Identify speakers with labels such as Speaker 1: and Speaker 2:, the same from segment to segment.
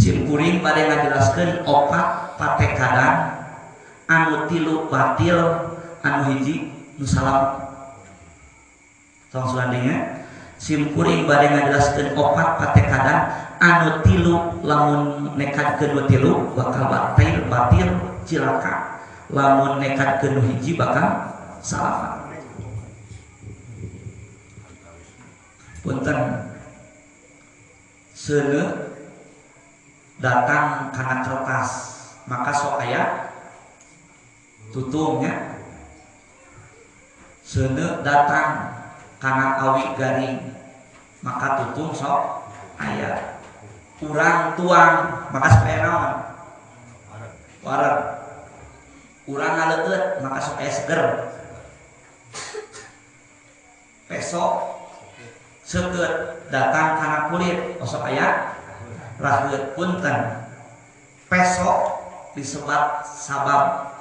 Speaker 1: Simkuring bade ngajelaskeun opat patekadan anu tilu batil anu hiji nu salah. Tong suandingnya simkuring bade ngajelaskeun opat patekadan anu tilu lamun nekadkeun nu tilu bakal batil cilaka, lamun nekadkeun nu hiji bakal salah. Punten seuneu datang karena kertas maka sok aya tutungnya, seuneu datang karena awi garing maka tutung sok aya, urang tuang maka sok aya naon wareg, urang ngaleueut maka sok aya seger, pesok seukeut datang karena kulit sok aya raheut. Punten pesok disebat sabab,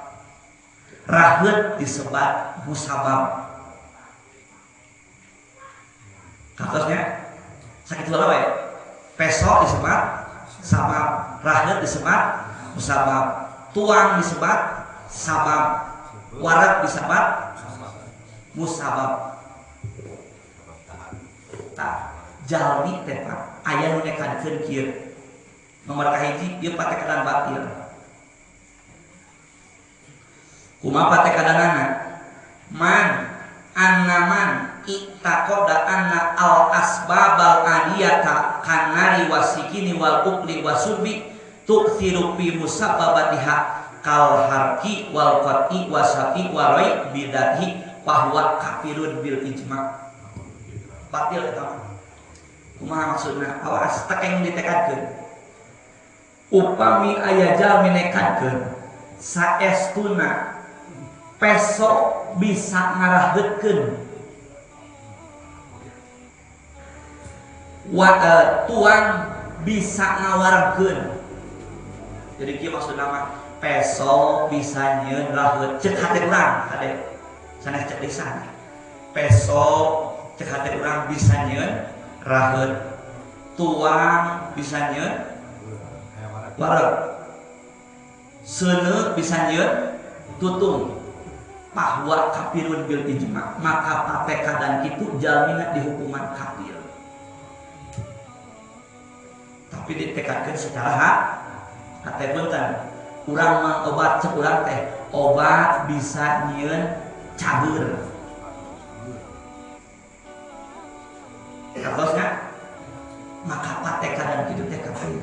Speaker 1: raheut disebat musabab. Katosnya sakitu heula we. Pesok disebat sabab, raheut disebat musabab, tuang disebat sabab, wareg disebat musabab. Tah jalmi teh Pak aya nu nekadkeun kieu. Nomor kahiji ieu patekadan batil. Kumaha patekadanana? Man annaman ittaqada anna al asbabal adiyata kanari wasikini wal ukli wasubi tukthiru fi musabbabatiha kal harki wal qat'i wasafi waroi bidadhi bahwa kafirun bil ijma. Batil eta mah. Kumaha maksudna? Awas tekeng ditekadkeun. Upami aya jalmi nekadkeun saestuna peso bisa ngaraheutkeun wa tuang bisa ngawarkeun. Jadi kieu maksudna mah peso bisa nyieun raheut ceuk hate urang kade sanes cek lisan. Peso cek hate urang bisa nyieun raheut, tuang bisa nyieun wareg, seuneu bisa nyieun tutung. Bahwa kafirun bil ijma, maka patekadan kitu jalmina dihukuman kafir. Tapi ditekadkeun secara hak hate. Punten urang mah obat cek urang teh obat bisa nyieun cager. Katosnya maka patekadan kitu teh kafir.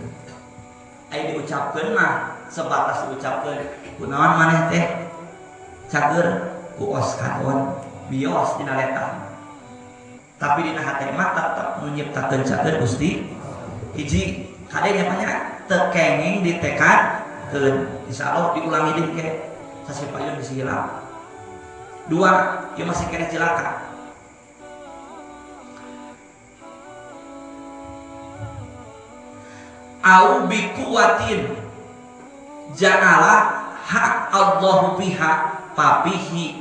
Speaker 1: Aya diucapkeun mah sebatas diucapkeun kunaon maneh teh cager ku oskadon bios dina letah, tapi dina hate mah tetep nu nyiptakeun cager Gusti hiji. Kade nya banyak teu kenging ditekadkeun, insyaallah diulangi deui ke sasih payun bisi hilap. Dua, ieu masih keneh cilaka. Au biquwatin ja'ala hak Allahu biha papihi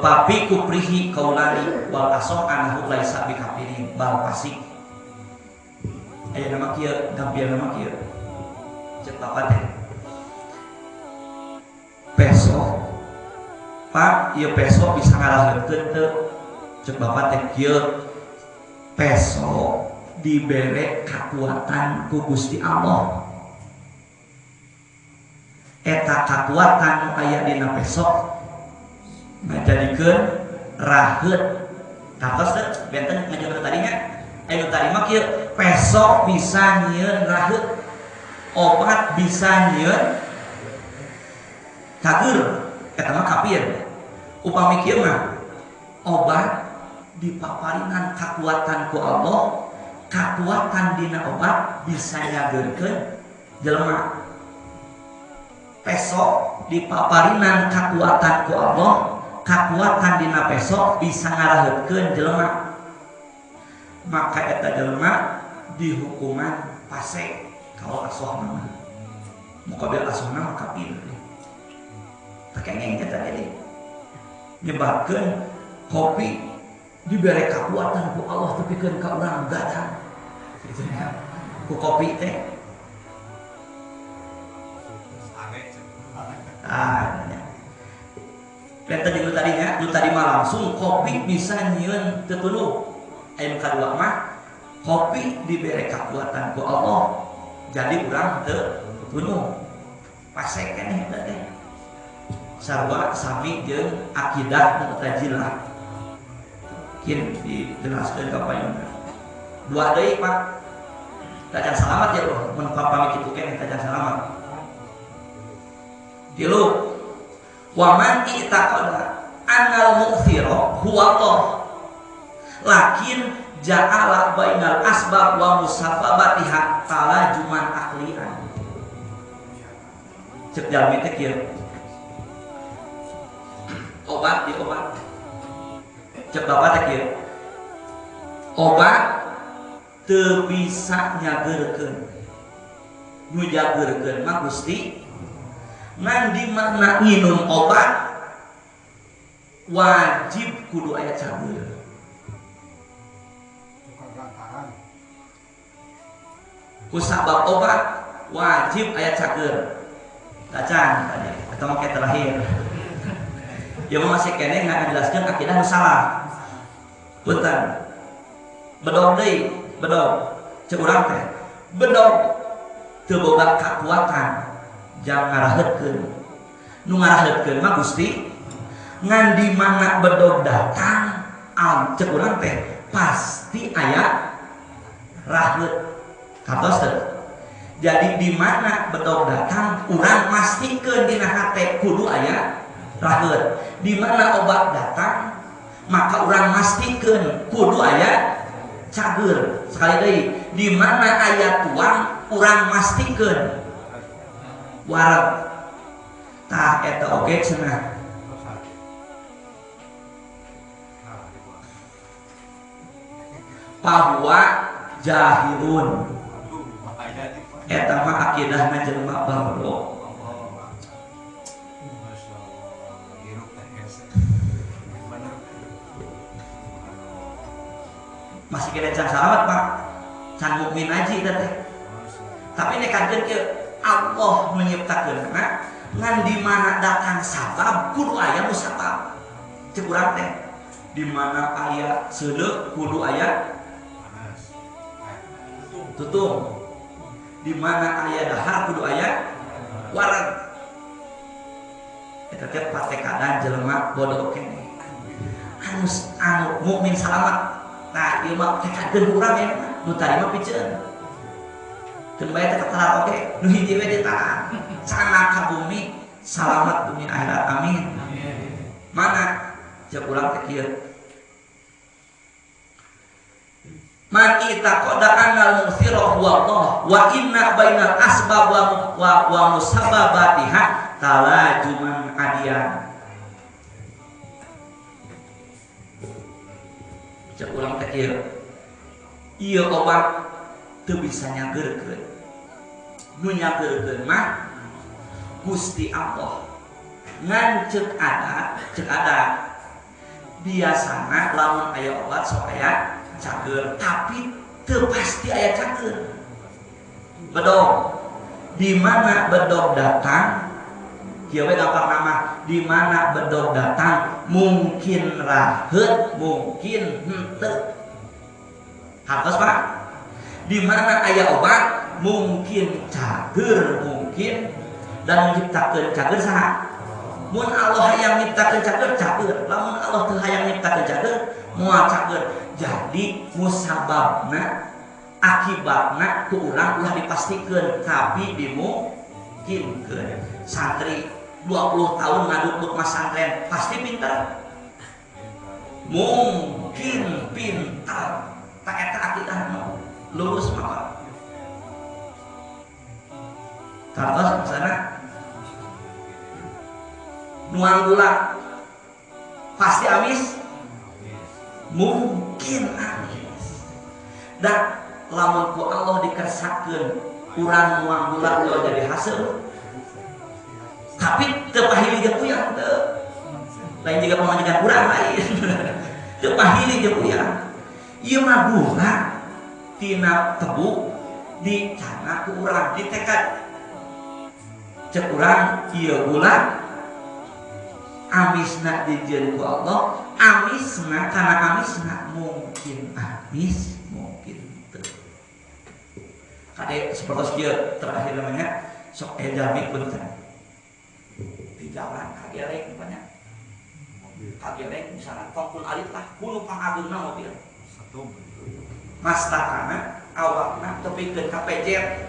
Speaker 1: papi kuprihi kaulani wal asoh anahu laisa bikafirin bal fasik. Aya nama kieu, gampil nama kieu. Cek bapak teh. Peso Pak, ieu peso bisa ngaraheutkeun teu? Cek bapak teh kieu. Peso dibere kakuatan ku Gusti Allah. Eta kakuatan nu aya dina peso ngajadikeun raheut. Katos teu benten ngajeun tadinya? Aya nu tadi mah kieu, peso bisa nyieun raheut, obat bisa nyieun cager, eta mah kafir. Upami kieu mah obat dipaparinan kakuatan ku Allah, kakuatan dina obat bisa nyageurkeun jelema. Peso dipaparinan kakuatan ku Allah, kakuatan dina peso bisa ngaraheutkeun jelema. Maka eta jelema dihukuman fasik kalau asohna mah. Muqabil asohna mah kafir. Tekengeng eta tadi. Nyebabkeun kopi dibere kakuatan ku Allah tepikeun ka urang gadang. Ku kopi teh Ah, benten jeung nu tadinya, nu tadi mah langsung kopi bisa nyieun teu tunduh. Aya nu kadua mah kopi dibere kakuatan ku Allah jadi urang teu tunduh. Pasek keneh eta teh. Sarua sami jeung akidah Mu'tazilah. Kin dijelaskeun ka payuna. Dua deui Pak. Tacan salamat ya bro, mun pamit kitu keneh tacan salamat. Tilu wa man i'taqada annal mu'thira huwa Allah lakin ja'ala bainal asbab wa musabbabatiha talajuman aqlian. Cek jalmi teh kieu. Obat di obat. Cek bapak teh kieu. Obat teu bisa nyageurkeun. Nu jageurkeun mah Gusti. Ngan di mana nginum obat wajib kudu aya cager. Kusabab obat wajib aya cager. Tacan tadi atau make terakhir. Ya masih keneh ngajelaskeun akidah nu salah. Punten. Bedog deui, bedog. Ceuk urang teh. Bedog teu boga kakuatan jang ngaraheutkeun. Nu ngaraheutkeun mah Gusti. Ngan di mana bedog datang, ceuk urang teh pasti aya raheut. Katos teu? Jadi di mana bedog datang, urang mastikeun dina hate kudu aya raheut. Di mana obat datang, maka urang mastikeun kudu aya cager. Sekali deui, di mana aya tuang, urang mastikeun wareg. Tah eta oge cenah. Bahwa jahilun. Eta mah akidahna jelema baru. Masih kena can salamat Pak, can mukmin aji eta teh. Tapi nekakeun kieu, Allah menyiptakeun ngan di mana datang sabab kudu aya musabab. Ceuk urang teh, di mana aya seuleuh kudu aya tutung. Di mana aya dahar kudu aya wareg. Eta teh patekadan jelema bodoh keneh. Anu anu mukmin salamat. Nah, ieu mah tekakeun urang ya, nu tadi mah piceun. Keun bae teh katalar oge, nu hiji we ditahan. Sana ka bumi, salamat dunia akhirat. Amin. Mana ceuk urang teh kieu. Man itaqada annal mu'thira huwa Allah wa inna bainal asbab wa musabbabatiha talajuman adiyan. Cek urang teh kieu. Ieu obat teu bisa nyageurkeun. Nu nyageurkeun mah Gusti Allah. Ngan ceuk adat biasana lamun aya obat sok aya cager, tapi teu pasti aya cager. Bedog. Di mana bedog datang, kieu we gampang nama, di mana bedog datang mungkin raheut, mungkin henteu. Hartos Pak. Di mana aya obat mungkin cager, mungkin dan menciptakeun cager saha? Mun Allah hayang nyiptakeun cager, cager. Lamun Allah teu hayang nyiptakeun cager, moal cager. Jadi musababna akibatna ku urang ulah dipastikeun, tapi dimungkinkeun. Santri 20 tahun ngaduk-duk masantren pasti pintar. Mungkin pintar. Tak eta akidah lurus mah. Kartos misalnya nuang gula pasti amis, mungkin amis. Dan lamun ku Allah dikersakeun urang nuang gula ulah jadi hasil. Tapi teu pahili jeung uyang teu. Lain juga pamajikan urang lain. Teu pahili jeung uyang. Ieu mah gula tina tebu dicana ku urang ditekad. Cek urang ieu gula Amisna dijieun ku Allah, amisna kana amisna mungkin amis, mungkin teu. Kade seperti kieu terakhir namanya sok aya jalmi punten. Di jalan kageleng banyak. Kageleng misalnya tongkul alit lah, kudu pangageungna mobil.
Speaker 2: Satu.
Speaker 1: Mastakana awakna tepikeun ka pejet.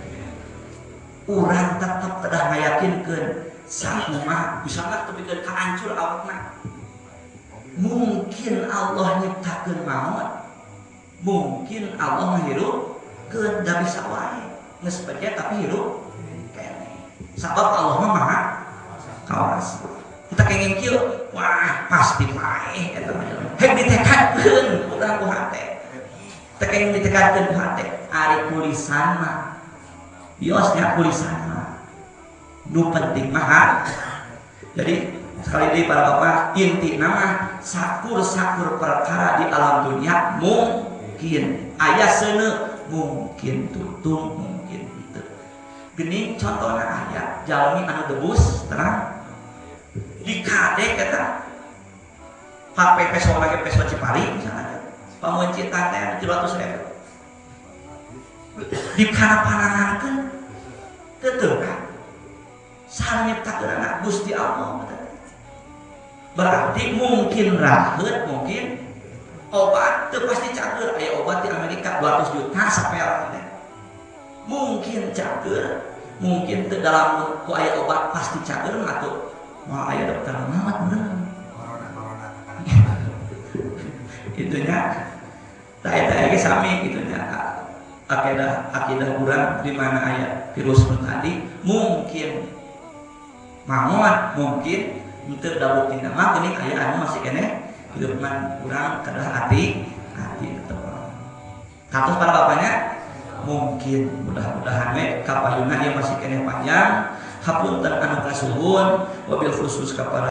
Speaker 1: Urang tetep kedah ngayakinkeun sakumaha misalnya tepikeun ka hancur awakna. Mungkin Allah nyiptakeun maut, mungkin Allah ngahirupkeun, da bisa wae geus pejet tapi hirup keneh. Sabab Allah mah maha kawasa. Kita kenging kieu, wah pasti paeh eta mah. Hek ditekadkeun urang ku hate. Teu kenging ditekadkeun ku hate. Ari kulisan mah biosnya kulisan mah. Nu penting mah. Jadi sekali deui para bapak, inti nama sakur-sakur perkara di alam dunia mungkin aya seuneu, mungkin tutung, mungkin henteu. Geuning contohna aya jalmi anu debus terang dikadek eta pape peso lagi peso Cipari misalnya pamuncitan teh 300.000 dikana panangankeun teu teu saha nyiptakeun anak Gusti Allah. Berarti mungkin raheut, mungkin obat teu pasti cager. Aya obat di Amerika 200 juta sapel teh. Mungkin cager, mungkin teu dalam ku aya obat pasti cager mah atuh. Moal aya dokter mamat bener.
Speaker 2: Corona corona.
Speaker 1: Itunya tah eta ge sami gitunya. Akidah urang di mana aya virus nu tadi mungkin maot, mungkin henteu da buktina mah geuning aya anu masih keneh hidup mah urang kedah hati hati tetep. Katos para bapaknya mungkin mudah-mudahan we kapayuna ieu masih keneh panjang. Hapunten anu kasuhun wabil khusus ka para